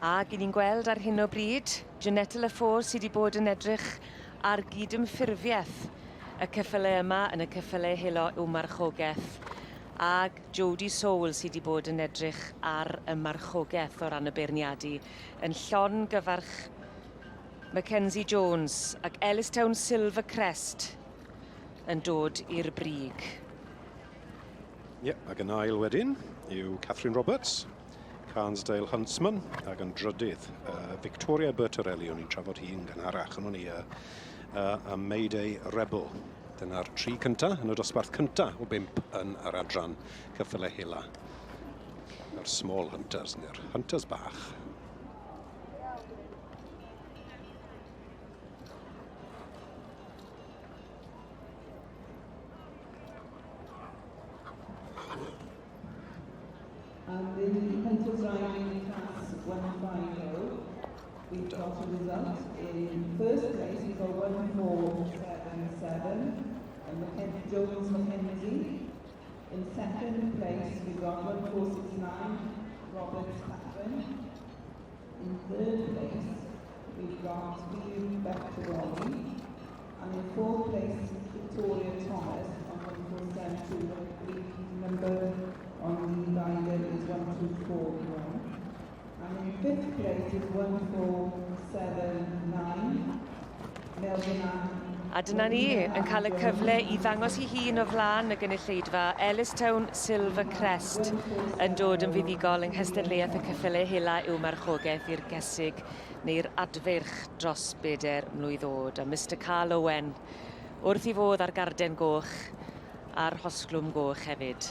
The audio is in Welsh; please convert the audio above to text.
Ac 'yn ni'n gweld ar hyn o bryd, Jeanette Lafour sy 'di bod yn edrych ar gydymffurfieth y ceffyle yma yn y ceffyle helo i'w marchogeth, ag Jodie Soul sy 'di bod yn edrych ar y marchogeth o ran y beirniadu, yn llon gyfarch Mackenzie Jones ac Ellistown Silver Crest yn dod i'r brig. Ie, yeah, ac yn ail wedyn yw Catherine Roberts, Carnsdale Huntsman, ac yn drydydd, Victoria Bertorelli, o'n i'n trafod hi'n gynharach, yn o'n i, a Mayday Rebel. Dyna'r tri cynta yn y dosbarth cynta o bump yn yr adran ceffylau hela. Yr small hunters, neu'r hunters bach. And the hunters riding class 150, we've got a result. In first place, we've got 1477, and Mackenzie, Jones Mackenzie. In second place, we've got 1469, Roberts Catherine. In third place, we've got Steve Bectoroli. And in fourth place, Victoria Thomas on 1472. The number on the rider is 1241. And in fifth place is 1479, Melvin Ann. A dyna ni, yn cael y cyfle i ddangos ei hun o flaen y gynulleidfa, Ellistown Silver Crest yn dod yn fuddugol yng nghystadleuaeth y ceffylau hela i'w marchogaeth i'r gesig neu'r adfeirch dros bedair mlwydd oed. A Mister Carl Owen wrth ei fodd ar garden goch a'r rhosglwm goch hefyd.